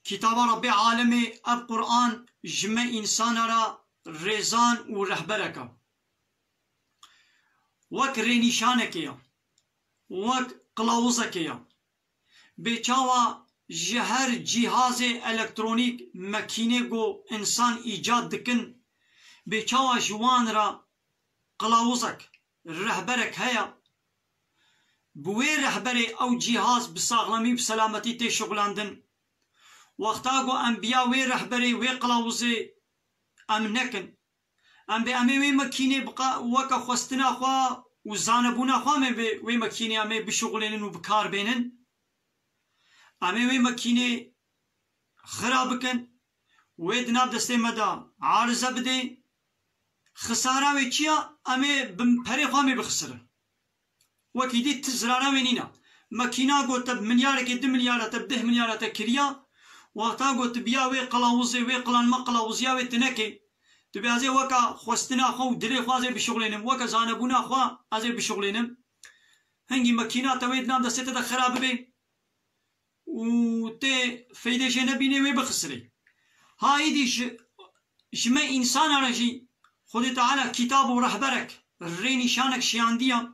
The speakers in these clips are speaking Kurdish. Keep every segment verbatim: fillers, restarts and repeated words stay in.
Kitaba Rabbê Alemê, ev Quran ji me însana re rêzan û rehberek e. Wek rênîşanekê ye, wek qilawizekê ye. Bê çawa ji her cîhazê elektronîk, mekînê ku însan îcad dikin, bê çawa ji wan re qilawizek, rehberek heye? Bi wê rehberê ew cîhaz bi saxlemî, bi selametî tê şixulandin. Wexta ku em biya wê rehberê, wê qilawizê em nekin, em bê, em ê wê mekînê bi qa-, weke xwestina xwe û zanebûna xwe em ê bi wê mekînê em ê bişixulênin û bi kar bênin. Em ê wê mekînê xira bikin, wê di nav destê me de arize bidê. Xisara wê çi ya? Em ê bi perê xwe em ê bixisirin. Wekî dî ti zirara wê nîne. Mekîna got te bi milyarekê, du milyara te, bi deh milyara te kiriya. Wexta got tu biya wê qilawizê, wê qilan me qilawiziya wê tu nekê. Tu bê ez ê weke xwestina xwe û dilê xwe ez ê bişixulênim, weke zanebûna xwe ez ê bişixulênim. Hingî mekîna te wê di nav destê te de xira bibê û tê feydê jê nebînê, wê bixisirê. Ha îdî ji, ji me însanan re jî Xwedê Teala kitab û rehberek, rênîşanek şiyandiya.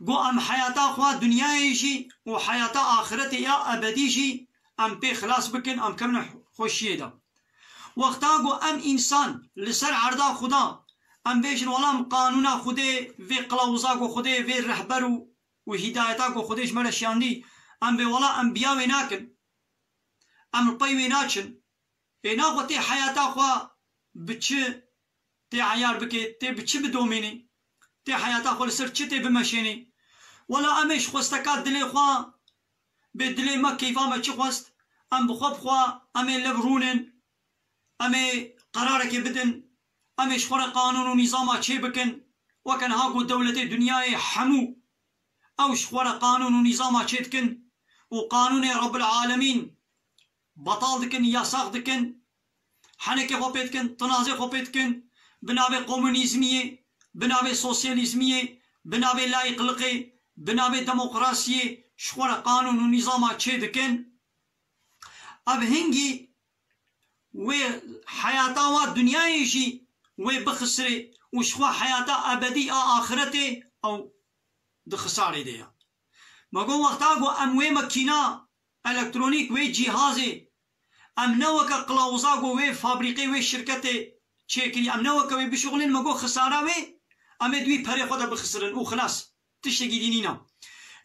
Got em heyata xwe dinyayê jî û heyata axiretê ya ebedî jî em pê xilas bikin, em kevin xweşiyê de. Wexta ku em însan li ser erda Xuda, em bêjin, wela em qanûna Xwedê, vê qilawiza ku Xwedê, vê rehber û, û hîdayeta ku Xwedê ji me re şiyandî, em bê wela em biya wê nakin. Em li pey wê naçin. Ê naxwe tê heyata xwe bi çi tê eyar bikê, tê bi çi bidomînî, tê heyata xwe li ser çi tê bimeşênî? Wela em ê ji xwesteka dilê xwe, bê dilê me keyfa me çi xwest, em bi xwe bi xwe, em ê lev rûnin, em ê qerarekê bidin, em ê ji xwe re qanûn û nîzama çê bikin, weke niha ku dewletê dinyayê hemû ew ji xwe re qanûn û nîzama çê dikin û qanûnê Rebbil Alemîn betal dikin, yasax dikin, henekê xwe pê dikin, tinazê xwe pê dikin, bi navê komunîzmiyê, bi navê sosyalîzmiyê, bi navê layîqliqê, bi navê demokrasiyê ji xwe re qanûn û nîzama çê dikin. Ev hingî wê heyata wa dinyayê jî wê bixisirê û ji xwe heyata ebedî a axiretê ew di xisarê de ye. Me got wexta ku em wê mekîna elektronîk, wê cîhazê, em ne weke qilawiza ku wê fabrîqê, wê şirketê çêkirî, em ne weke wê bişuxulin, me got xisara wê, em ê di wî perê xwe de bixisirin û xilas, tiştekî dî nîne.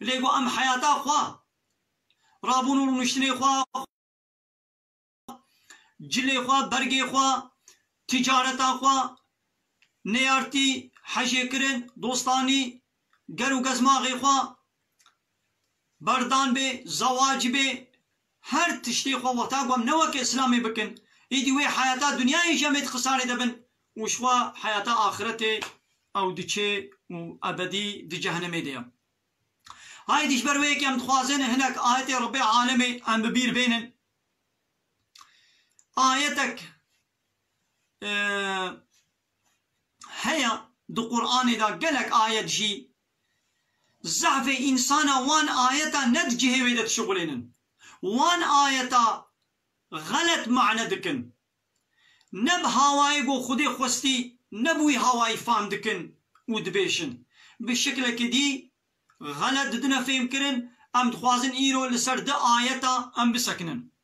Lê ku em heyata xwe, rabûn û rûniştinê xwe, cilê xwe, bergê xwe, ticareta xwe, neyartî, hejê kirin, dostanî, ger û gezmaxê xwe, berdan bê, zewac bê, her tiştê xwe wexta ku em ne weke Îslamê bikin, îdî wê heyata dinyayê jî em ê di xisarê de bin û ji xwe heyata axiretê ew diçê û ebedî di cehenemê de ye. Haydi ji ber wê yekê em dixwazin hinek ayetê Rebbê Alemê em bi bîr bênin. Ayetek, e, heye di Qur'anê de gelek ayet jî zehfê însana wan ayeta ne di cihê wê de dişixulênin. Wan ayeta xelet mane dikin. Ne bi hawayê ku Xwedê xwestî, ne bi wî hawayî fam dikin û dibêjin. Bi şiklekî dî xelet didine fêmkirin, em dixwazin îro li ser di ayeta em bisekinin.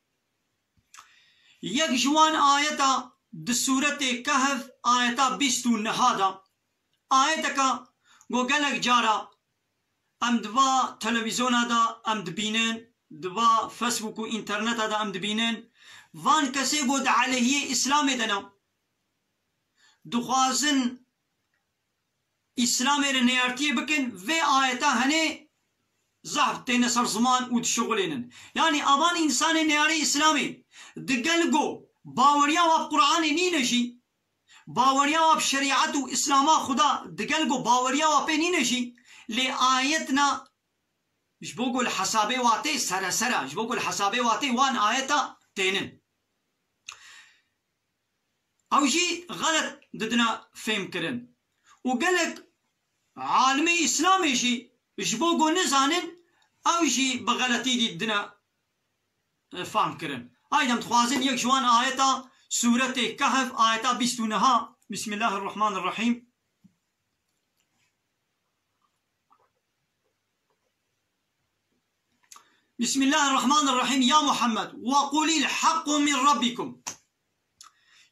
Yek ji wan ayeta di sûretê Kehf, ayeta bîst û neh de, ayeteka ku gelek cara em di va televîzyona de em dibînin, di va Facebook û înterneta de em dibînin, van kesê ku di aleyhiyê Îslamê de ne, dixwazin Îslamê re neyartiyê bikin, vê ayeta henê zehf têne ser ziman û dişuxulênin. Yanî avan însanê neyarê Îslamê, digel ku baweriya wa bi Qur'anê nîne jî, baweriya wa bi şerîet û Îslama Xuda, digel ku baweriya wa pê nîne jî, lê ayetna ji bo ku li hesabê wa tê seresera, ji bo ku li hesabê wa tê wan ayeta tênin. Ew jî xelet didine fêmkirin. Û gelek alimê Îslamê jî ji bo ku nizanin, ew jî bi xeletî dî didine e, fehm kirin. Aydem dixwazin yek ji wan ayeta Sûretê Kehf, ayeta bîst û neh. Bismillahirrahmanirrahîm. Bismillahirrahmanirrahîm. Ya Muhammed, ve qulil haqqu min rabbikum.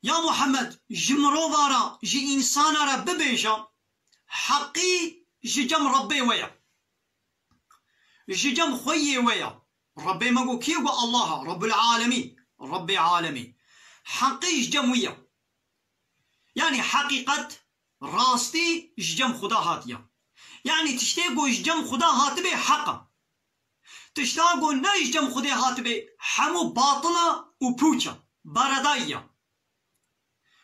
Ya Muhammed, ji mirova re, ji însana re bibêje, heqî ji cem Rebbê we ye. Ji cem xweyê we ye. Rebbê me got kî ye? Got Allah e, Rebbul Alemîn, Rebbê Alemî. Heqî ji cem wî ye. Yanî heqîqet, rastî ji cem Xuda hatiye. Yanî tiştê ku ji cem Xuda hatibe heq e. Tişta ku ne ji cem Xwedê hatibe hemû batil e û pûç e, beredayî ye.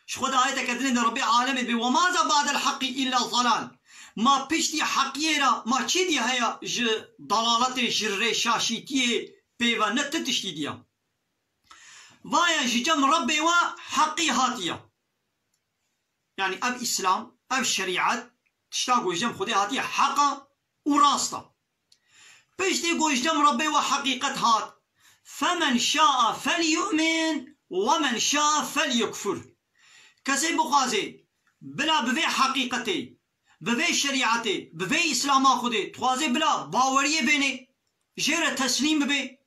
Ji xwe de ayeteke din de Rebbê alemê dibê, "Ve ma za ba'del haqqi illa zalal." Ma piştî heqiyê re, ma çi dî heye ji dalaletê, ji rêşaşîtiyê pê ve, ne ti tiştî dî ye. Vaye ji cem Rebbê we heqî hatiye. Yanî ev Îslam, ev şerîet, tişta ku ji cem Xwedê hatiye heq e û rast e. Piştî ku ji cem Rebbê we heqîqet hat, "Femen şa'a felyu'min we men şa'a felyekfur." Kesê bixwaze bila bi vê heqîqetê, bi vê şerîetê, bi vê Îslama Xwedê, dixwaze bila baweriyê bênê, jê re teslîm bibe.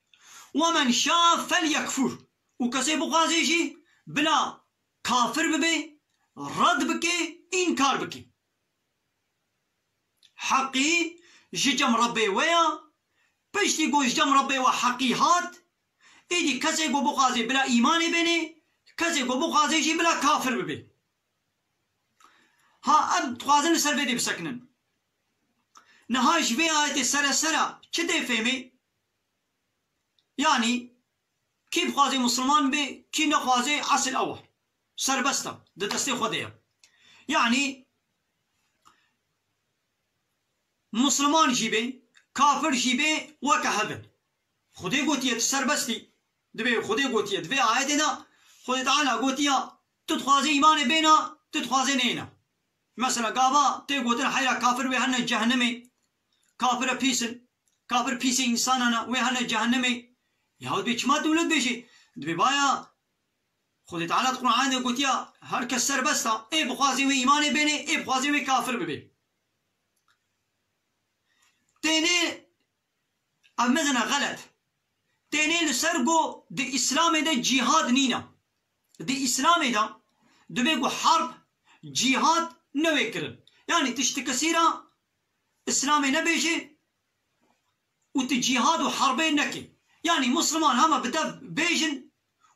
"We men şa'a felyekfur." Û kesê bixwaze jî bila kafir bibe, red bike, înkar bike. Heqî ji cem Rebbê we ya, piştî ku ji cem Rebbê we heqî hat, êdî kesê ku bixwaze bila îmanê bênê, kesê ku bixwaze jî bila kafir bibe. Ha, em dixwazin li ser vê dê bisekinin. Niha ji vê ayetê sere sere çi tê fêmê? Yanî, kî bixwaze Musliman be, kî nexwaze, esil ew e. Serbest e, di destê xwe de ye. Yanî, Musliman jî be, kafir jî be, weke hev in. Xwedê gotiye, tu serbest î. Dibê Xwedê gotiye, di vê ayetê de Xwedê Teala gotiya, tu dixwazê îmanê bêna, tu dixwazê neyna. Mesela gava tê gotin heyra kafir wê hene cehennemê, kafir e pîs in, kafir pîsê însanan e, wê hene cehennemê. Ya dibê çima tu wilo dibêjî? Dibê baya Xwedê Teala di Qur'anê de gotiya, her kes serbest e, ê bixwazê wê îmanê bênê, ê bixwazê wê kafir bibê. Tênê Ev mezin e, xelet. Tênê li ser ku di Îslamê de cîhad nîne. Di Îslamê de divê ku herb, cîhad newê kirin. Yanî tu ji ti kesî re Îslamê nebêjê û tu cîhad û herbê nekê. Yanî Musliman hema bi dev bêjin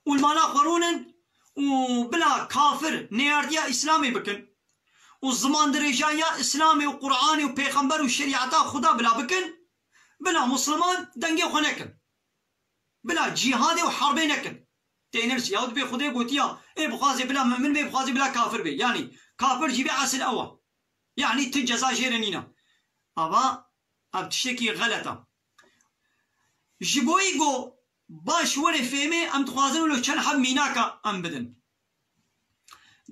û li mala xwe rûnin û bila kafir neyardiya Îslamê bikin û zimandirêjayiya Îslamê û Qur'anê û pêxember û şerîeta Xuda bila bikin, bila Musliman dengê xwe nekin. Bila cîhadê û herbê nekin. Tênir çi? Yahut bê Xwedê gotiya, ê bixwazê bila mumin bê, bixwazê bila kafir bê. Yanî kafir jî bê esil ew e. Yanî tu ceza jê re nîne. Ava ev tiştekî xelet e. Ji bo î go baş were fêmê, em dixwazin wilo çend heb mînaka em bidin.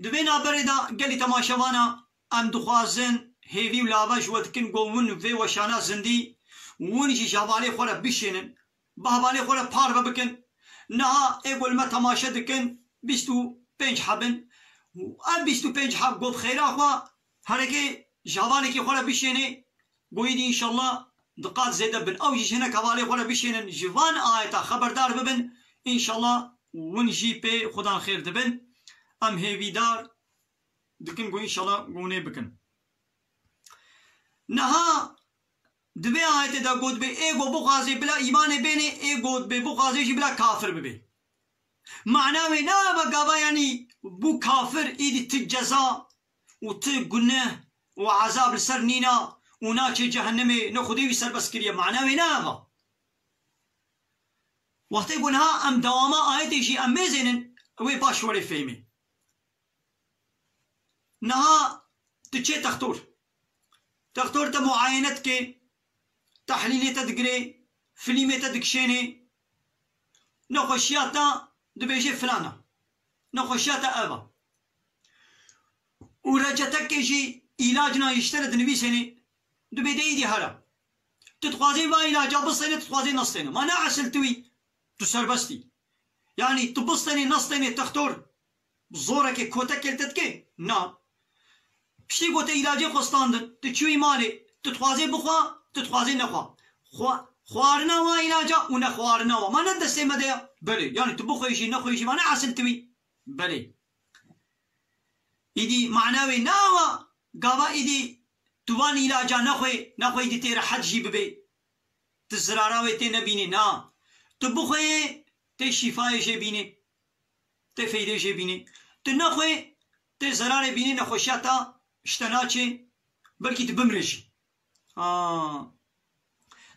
Di vê navberê de gelî temaşevana em dixwazin hêvî û lava ji we dikin ku hûn vê weşana zindî, hûn jî ji hevalê xwe re bişênin, bi hevalê xwe re parve bikin. Niha ê ku li me temaşe dikin bîst û pênc heb in. Ev bîst û pênc heb ku bi xêra xwe herikê ji hevalekî xwe re bişênê, Goyî dî înşallah diqat zêde bin. Ew jî ji hinek hevalê xwe re bişênin, ji van ayeta xeberdar bibin. Înşallah win jî pê Xudan xêr dibin. Em hêvîdar dikin ku înşallah gunê bikin. Niha di vê ayetê de got bê, ê got bixwazê bila îmanê bênê, ê got bê bixwazê jî bila kafir bibê. Mana wê ne eva gava, yanî bû kafir, îdî ti ceza û ti guneh û ezab li ser nîna û naçe cehennemê, ne Xwedê wî serbest kiriye. Mana wê ne eva. Wextê ku niha em dewama ayetê jî em mêzênin, wê baş were fêmê. Niha tu çê textor. Textor te muayene dike, tehlîlê te digire, filîmê te dikişêne. Nexweşiya te dibêje filan e. Nexweşiya te ev e. Û reçetekê jî, îlacna jî ji te re dinivîsêne, dibê de îdî here. Tu dixwazê va îlaca bistêne, tu dixwazê nestêne. Ma ne esil tu wî. Tu serbest î. Yanî tu bistênî, nestênî, textor zoreke kotek li te dike? Na. Piştî ku te îlacê xwe standin, tu çûyî malê, tu dixwazê bixwe, tu dixwazê nexwe. Xwe-, xwarina wa îlaca û nexwarina wa. Ma ne destê me de ya? Belê. Yanî tu bixweyî jî, nexweyî jî, ma ne esil tu wî? Belê. Îdî mana wê nawa, gava îdî tu van îlaca nexwê, nexweyî dî tê rehet jî bibê. Tu zirara wê tê nebînî, na. Tu bixweyê, tê şîfayê jê bînî. Tê feydê jê bînî. Tu nexwê, tê zerarê bînî, nexweşiya ta ji te naçê, belkî tu bimrê jî. Ha.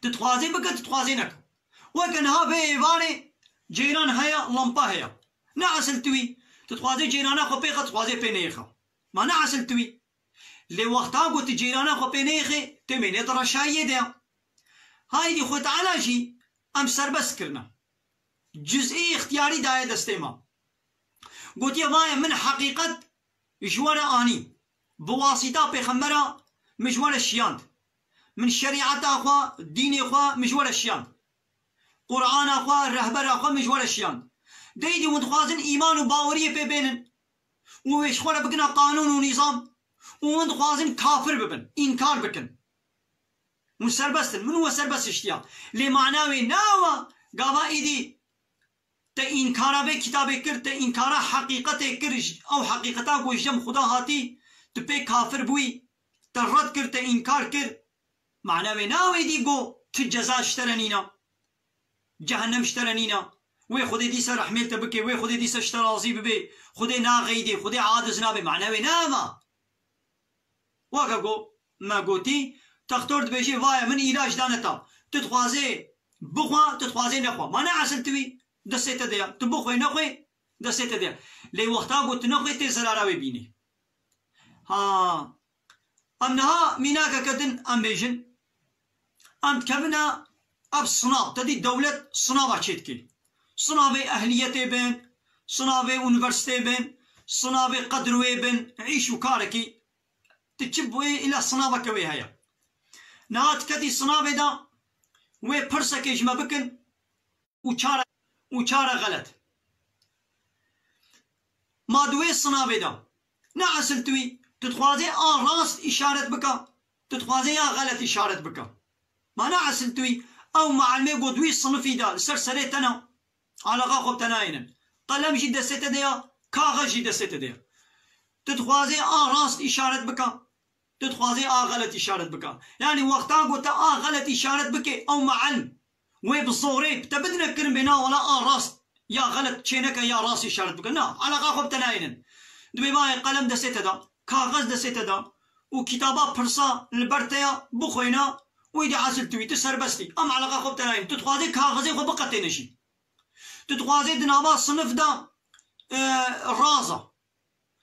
Tu dixwazê bike, tu dixwazê neke. Weke niha vê êvarê ceyran heye, lampa heye. Ne esil tu wî. Tu dixwazê ceyrana xwe pê xe, tu dixwazê pê neyêxe. Ma ne esil tu wî. Lê wexta ku tu ceyrana xwe pê neyêxê, tê mênê di reşayiyê de ya. Haydî Xwe Teala jî em serbest kirine. Ciz'î îxtiyarî daye destê me. Gotiye, vaye min heqîqet ji we re anî. Bi wasîta pêxembera min ji we re şiyand. Min şerîeta xwe, dînê xwe min ji we re şiyand. Qur'ana xwe, rehbera xwe min ji we re şiyand. Deydî hûn dixwazin îman û baweriyê pê bênin. Û wê ji xwe re bigina qanûn û nîzam. Û hûn dixwazin kafir bibin, înkar bikin. Hûn serbest in, min we serbest hiştiya. Lê mana wê nawa gava êdî te înkara vê kitabê kir, te înkara heqîqetê kir, ji-, ew heqîqeta ku ji cem Xuda hatî, tu pê kafir bûyî, te red kir, te înkar kir. Mana wê nawa êdî ku tu ceza ji te re nîna. Cehennem ji te re nîna. Wê Xwedê dîsa rehmê li te bike, wê Xwedê dîsa ji te razî bibe. Xwedê naxeydê, Xwedê aciz nabe. Mana wê nema. Weke ku me gotî, textor dibêjê, vaye min îlac dane ta. Tu dixwazê bixwe, tu dixwazê nexwe. Ma ne esil tu wî destê te de ya. Tu bixwê nexwê, destê te de ya. Lê wexta ku tu nexwê, tê zerara wê bînî. Ha. Em niha mînakeke din em bêjin. Em dikevine ev sinav. Te dî dewlet sinava çêdikê. Sinavê ehliyetê bin, sinavê unîversîtê bin, sinavê qedrwê bin, îş û karekî. Tu çi bûyê îla sinaveke wê heye. Niha diketî sinavê de wê pirsekê ji me bikin û çare, û çare xelet. Ma di wê sinavê de ne esil tu wî, tu dixwazê a rast îşaret bika, tu dixwazê ya xelet îşaret bika. Ma ne esil tu wî, ew mualimê ku di wî sinifî de li ser serê te ne, alaqa xwe bi te nayênin. Qelem jî destê te de ya, kaxez jî destê te de ya. Tu dixwazê a rast îşaret bika, tu dixwazê a xelet îşaret bika. Yanî wexta ku te a xelet îşaret bike, ew mualim wê bi zorê bi te bidine kirin bê, na wela a rast ya xelet çêneke ya rast îşaret bike. Na, alaqa xwe bi te nayênin. Dibê vayê qelem destê te de, kaxez destê te de û kitaba pirsa li ber te ya, bixwêne û êdî esil tu wî, tu serbest î. Em alaqa xwe bi te nayênin. Tu dixwazê kaxezê xwe biqetêne jî. Tu dixwazê di nava sinif de, e, raza.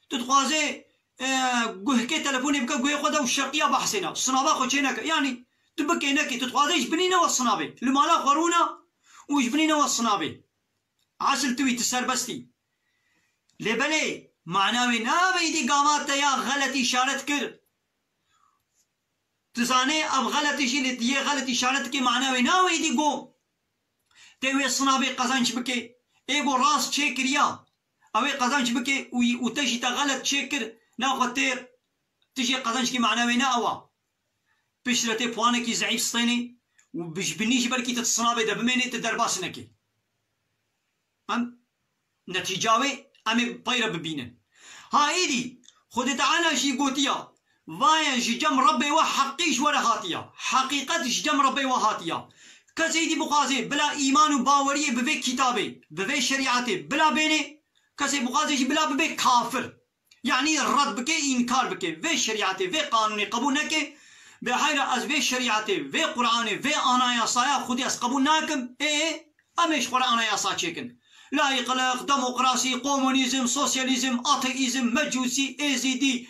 Tu dixwazê, e, guhkê telefonê bike guhê xwe de û şeqiya behsê ne. Sinava xwe çê neke. Yanî tu bikê nekê. Tu dixwazê ji binî ne we sinavê. Li mala xwe rûne û ji binî ne we sinavê. Esil tu wî, tu serbest î. Lê belê, mana wê nabe êdî gava te ya xelet îşaret kir. Tu zanê ev xeletî jî lê tu yê xelet îşaret dikê, mana wê nawe êdî go tê wê sinavê qezenc bikê. Ê go rast çê kiriya, ew ê qezenc bikê û, û te jî te xelet çê kir, naxwe tê tu jê qezenc kî, mana wê ne ew a. Piştre tê puanekî zeîf stênê û bi, ji binî jî belkî tu di sinavê de bimênê, tu derbas nekê. Em netîca wê em ê pey re bibînin. Ha êdî Xwedê Teala jî gotiya, vaye ji cem Rebbê we heqî ji we re hatiya. Heqîqet ji cem Rebbê we hatiya. Kesê êdî bixwazê bila îman û baweriyê bi vê kitabê, bi vê şerîetê bila bênê, kesê bixwazê jî bila bibe kafir. Yanî red bike, înkar bike. Vê şerîetê, vê qanûnê qebûl neke. Bê heyra ez vê şerîetê, vê Qur'anê, vê anayasaya Xwedê ez qebûl nakim. Ê, em ê ji xwe re anayasa çêkin. Layîqlik, demokrasî, komunîzm, sosyalîzm, ateîzm, mecûsî, êzîdî,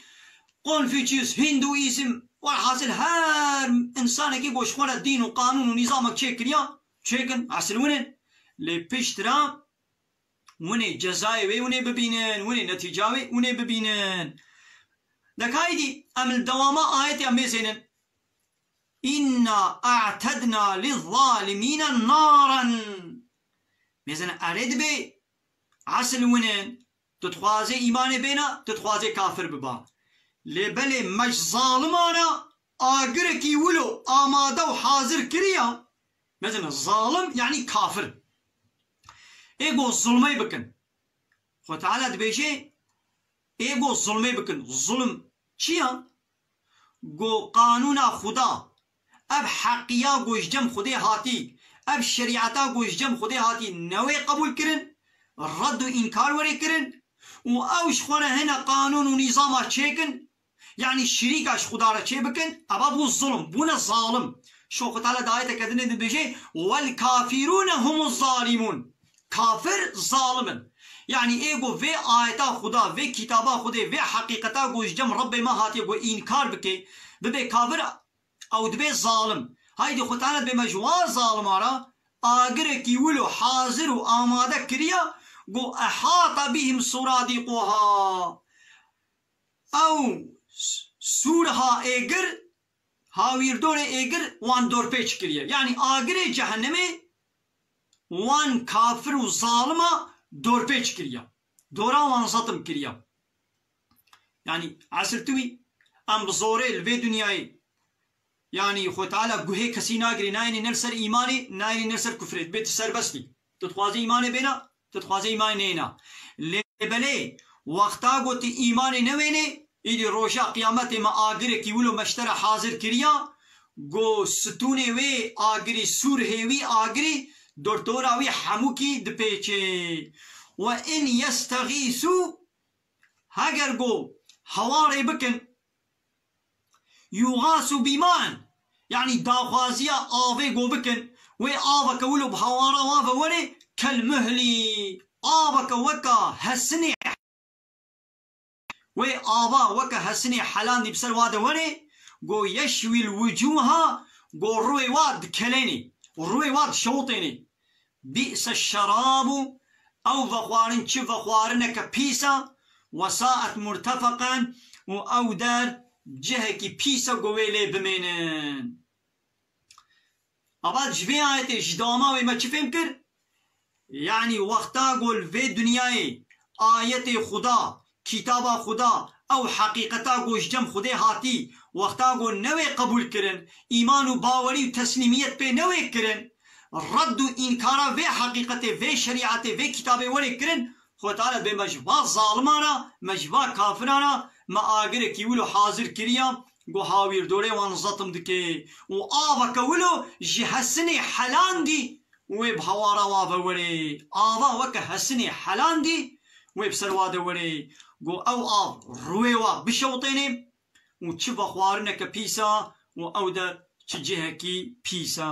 konfûçyus, hîndûîzm. Welhasil her însanekî ku ji xwe re dîn û qanûn û nîzamek çêkiriya, çêkin, esil win in. Lê piştre Winê cezayê wê winê bibînin, winê netîca wê winê bibînin. Dekaydî em li dewama ayetê em mêzênin. Înna a'tedna lizzalimîne naran. Mêzin erê dibê esil winin, tu dixwazê îmanê bêna, tu dixwazê kafir biba. Lê belê me ji zalimana agirekî wilo amade û hazir kiriya. Mêzin zalim, yanî kafir. Ê go zulmê bikin. Xwe Teala dibêje, ê go zulmê bikin. Zulm çi ya? Go qanûna Xuda, ev heqiya go ji cem Xwedê hatî, ev şerîeta go ji cem Xwedê hatî, newê qebûl kirin, red û înkar werê kirin û ew ji xwe re hene qanûn û nîzama çêkin, yanî şirîka ji Xuda re çê bikin, eva bû zulm, bûne zalim. Şo Xwe Teala di ayeteke dinê dibêje, "Wel kafirûne humuz zalimûn." Kafir zalim in. Yanî ê go vê ayeta Xuda, vê kitaba Xwedê, vê heqîqeta go ji cem Rebbê me hatiye go înkar bike, bibe kafir, ew dibe zalim. Haydî Xwe Teala dibê me ji wan zalima re agirekî wilo hazir û amade kiriya, go ehata bihim suradiquha. Ew s-, sûrha êgir, hawîrdorê êgir wan dorpêç kiriye. Yanî agirê cehennemê wan kafir û zalima dorpêç kiriye. Dora wan zetim kiriye. Yanî esil tu wî, em bi zorê li vê dinyayê, yanî Xwe Teala guhê kesî nagirê, nayênê ne li ser îmanê, nayênê ne li ser kufrê, dibê tu serbest î. Tu dixwazî îmanê bêna, tu dixwazî îmanê neyêna. Lê belê, wexta go tu îmanê newênê, îdî roja qiyametê me agirekî wilo me ji te re hazir kiriya, go stûnê wê agirî, sûrhê wî agirî, dortora wî hemûkî dipêçê. Ve in yestexîsû, heger go hewarê bikin, yûxasû bîman, yanî daxwaziya avê go bikin, wê aveke wilo bi hawara wan ve werê, kel muhlî, aveke weka hesinê, wê ava weke hesinê helandî bi ser wa de werê, go yeşwîl wucûha, go rûyê wa dikelênê, rûyê wa dişewitênê. Bî'se şerabu, ew vexwarin çi vexwarineke pîs e, we sa'et murtefeqen, û ew der cihekî pîs e ku wê lê bimênin. Ava ji vê ayetê ji dawama wê me çi fêm kir? Yanî wexta ku li vê dinyayê ayetê Xuda, kitaba Xuda, ew heqîqeta ku ji cem Xwedê hatî, wexta ku newê qebûl kirin, îman û bawerî û teslîmiyet pê newê kirin, red û înkara vê heqîqetê, vê şerîetê, vê kitabê werê kirin, Xwedê Teala bê me ji va zaliman re, me ji va kafiran re, me agirekî wilo hazir kiriya, ku hawîrdorê wan zetim dike û aveke wilo ji hesinê helandî wê bi hawara wa ve werê. Ava weke hesinê helandî wê bi ser wa de werê. Ku ew av rûyê wa bişewitênê û çi vexwarineke pîs e û ew der çi cihekî pîs e.